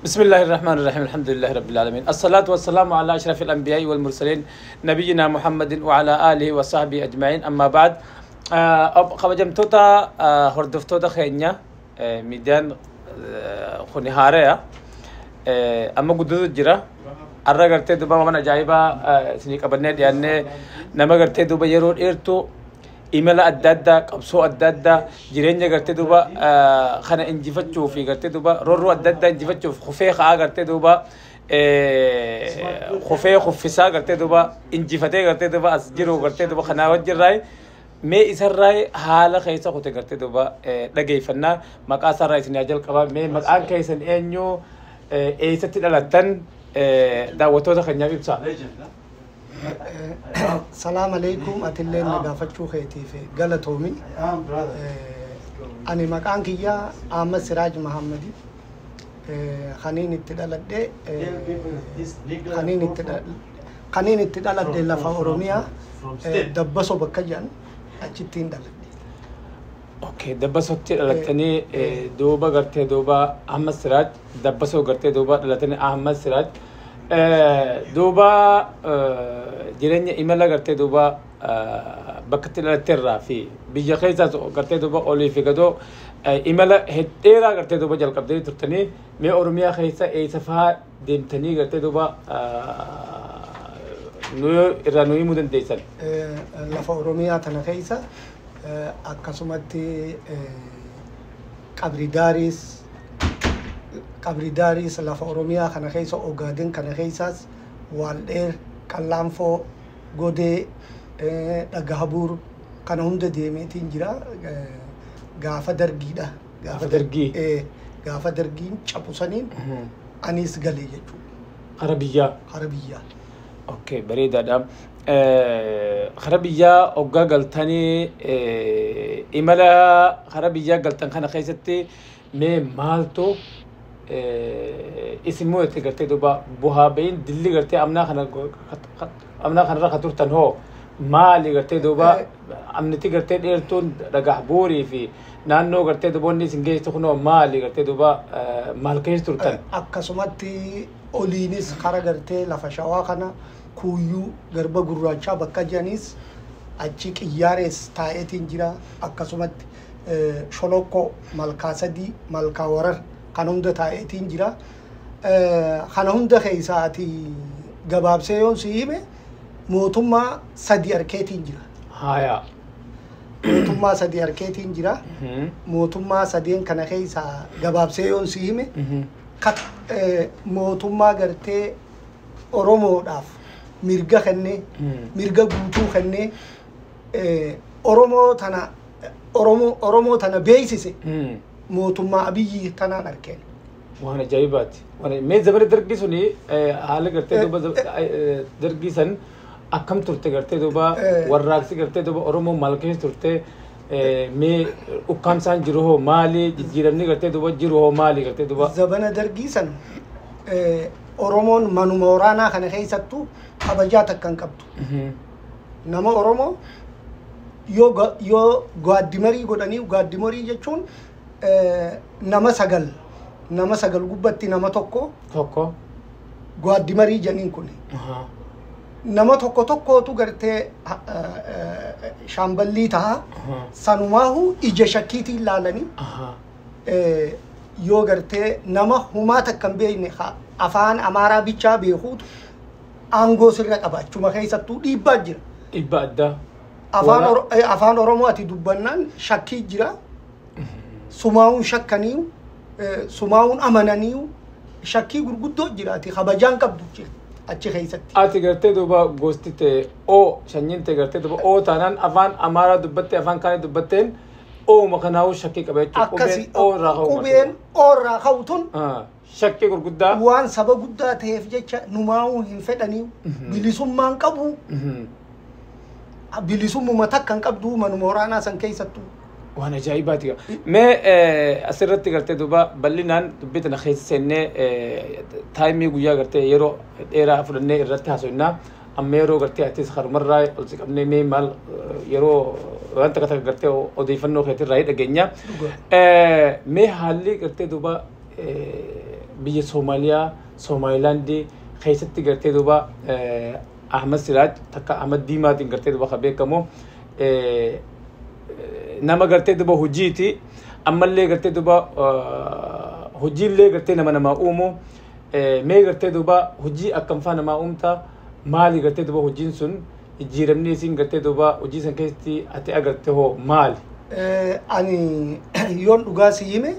بسم الله الرحمن الرحيم، الحمد لله رب العالمين، الصلاة والسلام على أشرف الأنبياء والمرسلين، نبينا محمد وعلى آله وصحبه أجمعين، أما بعد. Kabajamtoota hordoftoota keenya, miidiyaan kuni haaraya amma guddatu jira. Arra gartee duuba waan ajaa'ibaa isinii qabannee dhiyaannee, nama gartee duuba yeroo dheertuu imala adda addaa, qabsoo adda addaa, jireenya gartee duuba kana injifachuu fi gartee duuba roorroo adda addaa injifachuuf kufee ka'aa, gartee duuba kufee kuffisaa, gartee duuba injifatee gartee duuba as jiru gartee duuba kanaa wajjirraa mee isarraa haala keessa kute gartee duuba dhageeffannaa. Maqaa isaarraa isin haa jalqabaa. Mee maqaan keessan eenyu, eessatti dhalattan, daawwattoota keenyaaf ibsa. Salaam alaikum. Atillee na gaafachuu keetiif galatoomi. Ani maqaan kiyya Ahmad Siraaj Mahammadi. Kaniin itti dhaladhe lafa Oromiyaa, Dabbaso bakka jedhan, achittiin dhaladhe. Okay, Dabbasotti dhalattanii. Duuba gartee duuba Ahmad Siraaj Dabbasoo gartee duuba dhalatanii. Ahmad Siraaj, duuba jireenya imala gartee duuba bakka itti dhalatteerraa fi biyya keessaas gartee duuba olii fi gadoo imala dheeraa gartee duuba jalqabdanii turtanii, mee Oromiyaa keessa eessa fa'aa deemtanii gartee duuba nu irraa nu himuu dandeessan? Lafa Oromiyaa tana keessa akkasumatti Qabri Daariis, lafa Oromiyaa kana keessa Ogaden kana keessaas Waaldheer, Qallaanfoo, Godee, Dhagahabuur kana hunda deemeetiin jira. Gaafa Dargiidha. Gaafa Dargii. Gaafa Dargiin cabu saniin anis galee jechuudha. Kara biyyaa. Kara biyyaa. Okay, bareedaadha. Kara biyyaa hoggaa galtanii, imala kara biyyaa galtan kana keessatti mee maaltu isin mudate gartee duuba? Bu'aa bahiin dilli gartee amnaa kana amnaa kanarra ka turtan hoo maali gartee duuba? Amniti gartee dheertuun Dhagaah Buurii fi naannoo gartee duuba isin geessitu kunoo maali gartee duuba, maal keessa turtan? Akkasumatti oliinis kara gartee lafa Shawaa kana, Kuuyyuu, Garba Gurraachaa bakka jedhanis achi Qiyyaarees taa'eetiin jira. Akkasumatti Sholokkoo, Malkaa Sadii, Malkaa Warar kan hunda taa'eetiin jira. Kana hunda keessaa ati gabaabsee yoon si hime, mootummaa sadi arkeetiin jira. Mootummaa sadi arkeetiin jira. Mootummaa sadeen kana keessaa gabaabsee yoon si hime, mootummaa gartee Oromoodhaaf mirga kennee, mirga guutuu kennee, Oromoo tana beeksise mootummaa Abiyyi tanaan arkeen. Waan ajaa'ibaati. Mee zamana Dargii suni haala gartee duuba Dargii san akkam turte gartee duuba, warraaqsi gartee duuba Oromoo maal keessa turte? Mee ukkaamsaan jiru hoo maali? Jijjiiramni gartee duuba jiru hoo maali gartee duuba? Zabana Dargii san Oromoon manuma waraanaa kana keessattuu kabajaa takka hin qabdu. Nama Oromoo yoo gaaddimarii godhanii, gaaddimarii jechuun nama sagal gubbatti nama tokko Tokko. gaaddimarii jedhaniin kun. Nama tokko tokkootu gartee shaamballii ta'a. Sanumaahu ija shakkiitiin ilaalanii, yoo gartee nama humaa takka hin beekne, afaan Amaaraa bichaa beekuutu aangoo sirra qaba. Achuma keessattuu dhiibbaa jira. Dhiibbaa addaa. Afaan Oromoo ati dubbannaan shakkii jira. Sumaa'uun shakkaniiyu, sumaa'uun amananiiyu, shakkii gurguddoo jira. Ati kabajaan qabdu achi keessatti. Ati gartee duuba gosti ta'e oo sanyiin ta'e gartee duuba oo taanaan afaan Amaaraa dubbattee afaan kaanii dubbatteen ooma kanaa'uu shakkii qaba jechuudha. Akkasi. Qubeen oo irraa ka'u. Qubeen oo irraa ka'u tun Shakkii gurguddaa. waan saba guddaa ta'eef jecha numaa'uu hin fedhanii, bilisummaan qabu, bilisummuma takka hin qabdu manuma waraanaa san keessattuu. Waan ajaa'ibaati. Mee asirratti gartee duuba bal'inaan dubbii tana keessa seennee time guyyaa gartee yeroo dheeraa fudhannee irratti haasofnaa. Amma yeroo gartee atis harumarraa ol si qabnee, mee maal yeroo waan takka takka gartee odeeffannoo keetirraa dhageenya. Mee haalli gartee duuba Biyya Soomaaliyaa Somaalilaandii keessatti gartee duuba Ahmad Siraaj takka Ahmad Diimaatiin gartee duuba kan beekamu nama gartee duuba hojiiti. Ammallee gartee duuba hojiillee gartee nama namaa uumu. Mee gartee duuba hojii akkam faa namaa uumta, maali gartee duuba hojiin sun jijjiiramni isiin gartee duuba hojii san keessatti ati agarte hoo maali? Ani yoon dhugaa si hime,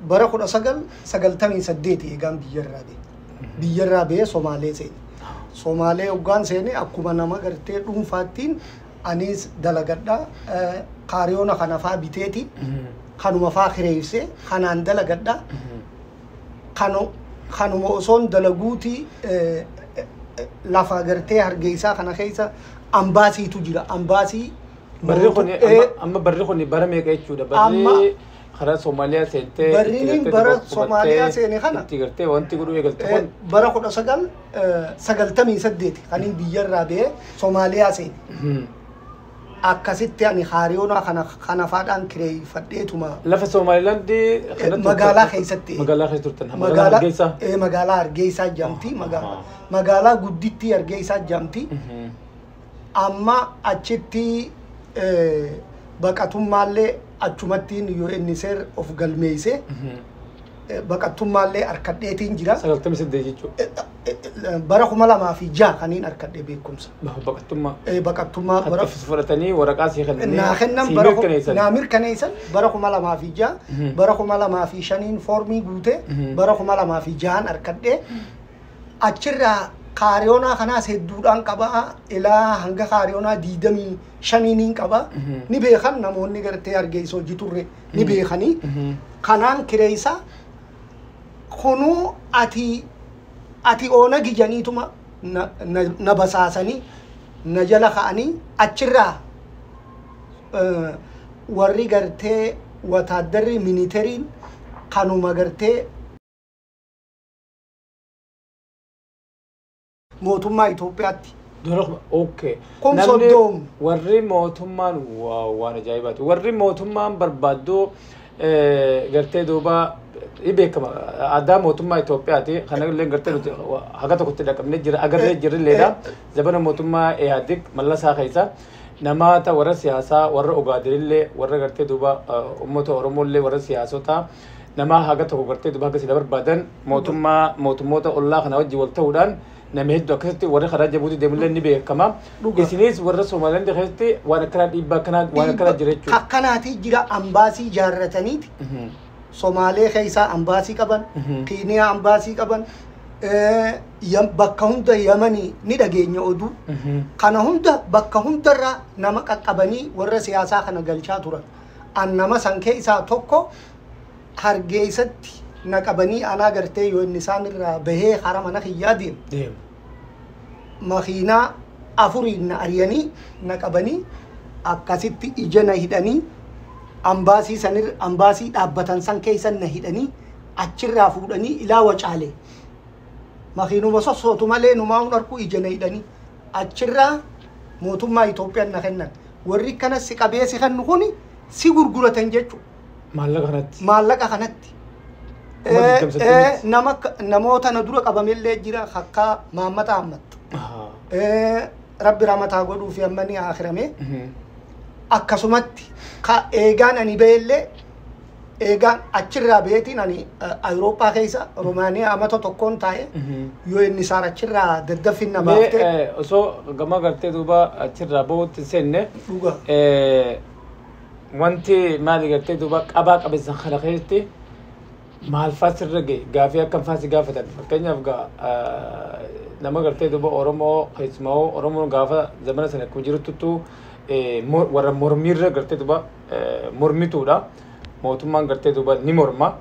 bara 1998 eegaan biyyarraa ba'e. Biyyarraa ba'ee Somaalee seene. Somaalee hoggaan seene akkuma nama gartee dhuunfaattiin anis dalagadha. Kaariyoona kana faa biteeti. Kanuma faa kireessee kanaan dalagadha. Kanuma osoon dalaguuti lafa gartee Hargeysaa kana keessa ambaasiitu jira. Ambaasii Barri kun amma barri kun bara meeqa jechuudha? Barri karaa Soomaaliyaa seentee Barri bara Soomaaliyaa seene kana itti gartee wanti godhuu eegalte kun bara 1998 kaniin biyyarraa ba'ee Soomaaliyaa seene. Akkasitti ani haariyoona kana faadhaan kireeffadheetuma. Lafa Somaalilaandii magaalaa keessatti. Magaalaa keessa turtan. Magaalaa Hargeysaa. Magaalaa Hargeysaa jedhamti. Magaalaa guddittii Hargeysaa jedhamti. Amma achitti baqatummaallee achumattiin UNHCR of galmeessee baqattummaallee harkadheetiin jira. 98 jechuudha. Bara 2006 kaniin harkadhee beekumsa. Baqattummaa. Baqattummaa bara fudhatanii waraqaa sii kennanii naa kennan bara naa mirkaneessan bara 2006, bara 2005 foormii guutee bara 2006 harkadhee achirraa kaariyoonaa kanaas hedduudhaan qabaa, ilaa hanga kaariyoonaa 25 qaba. Ni beekan namoonni gartee Hargeysa hojii turre ni beekanii. Kanaan kireessa kunuu ati oona gijaniituma na basaasanii na jala ka'anii achirraa warri gartee wataaddarri minitariin kanuma gartee mootummaa Itoophiyaatti. Okay. Kun soddoom. Warri mootummaan waan ajaa'ibaati. Warri mootummaan barbaaddu gartee duuba ni beekama. Aadaa mootummaa Itoophiyaati. Kana illee gartee nuti haga tokkotti dhaqabnee jira agarree jirrilleedha. Zabana mootummaa Ihaadig Mallasaa keessa namoota warra siyaasaa warra Ogaadillee warra gartee duuba uummata Oromoollee warra siyaasotaa nama haga tokko gartee duuba haga sida barbaadan mootummaa mootummoota ollaa kana wajjin wal ta'uudhaan nama hedduu akkasitti warri karaa Jabuutii deemullee ni beekama. Isinis warra Somaalilaandii keessatti waan akkanaa dhiibbaa akkanaa waan akkanaa jira jechuudha. Akkanaati jira, ambaasii ijaarrataniiti. Somaalee keessaa ambaasii qaban, Kiiniyaa ambaasii qaban, bakka hunda Yamanii ni dhageenya oduu. Kana hunda bakka hundarraa nama qaqqabanii warra siyaasaa kana galchaa turan. An nama san keessaa tokko Hargeysatti na qabanii anaa gartee yoo inni isaan irraa bahee hara mana kiyyaa deemu. Makiinaa afuriin na ari'anii na qabanii akkasitti ija na hidhanii ambaasii sanir ambaasii dhaabbatan san keessa na hidhanii achirraa fuudhanii ilaa Wacaalee. Makiinuma sossootu malee numaa hun harkuu ija na hidhanii achirraa mootummaa Itoophiyaan na kennan. Warri kanas si qabee si kennu kuni si gurguratan jechuudha. Maallaqa kanatti. Maallaqa kanatti. Namoota na dura qabamellee jira akka Maammata Ahmad. Rabbi ramataa godhuu fi amma ni akhiramee. Akkasumatti eegaan ani ba'ellee eegaan achirraa ba'eetiin ani Awurooppaa keessa Roomaaniyaa amata tokkoon taa'e yoo inni isaan achirraa daddafinna baaftee. Osoo gama gartee duuba achirraa bahutti seenne. Dhugaa. Wanti maali gartee duuba qabaa qabeessan kana keessatti maal faa sirra gahe, gaafii akkam faa si gaafatan? Fakkeenyaaf nama gartee duuba Oromoo keessumaa Oromoon gaafa zamana sana akkuma jiruttu warra mormiirra gartee duuba mormituudha. Mootummaan gartee duuba ni morma.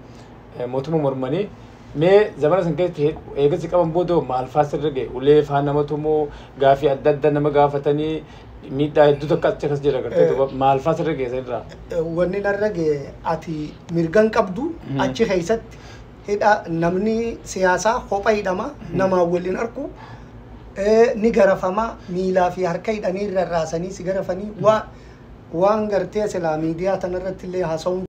Mootummaa mormanii mee zamana sana keessatti eegasi qaban booda maal faa sirra gahe? Ulee faa nama tumoo, gaafii adda addaa nama gaafatanii miidhaa hedduutu akka achi akkas jira gartee duuba maal faa sirra gahe sanirraa? Wanni narra gahe ati mirgan qabdu achi keessatti hidha namni siyaasaa kopha hidhama namaa waliin arku ni garafama miilaa fi harka hidhanii rarraasanii si garafanii waan gartee silaa miidiyaa tanarratti illee haasa'uun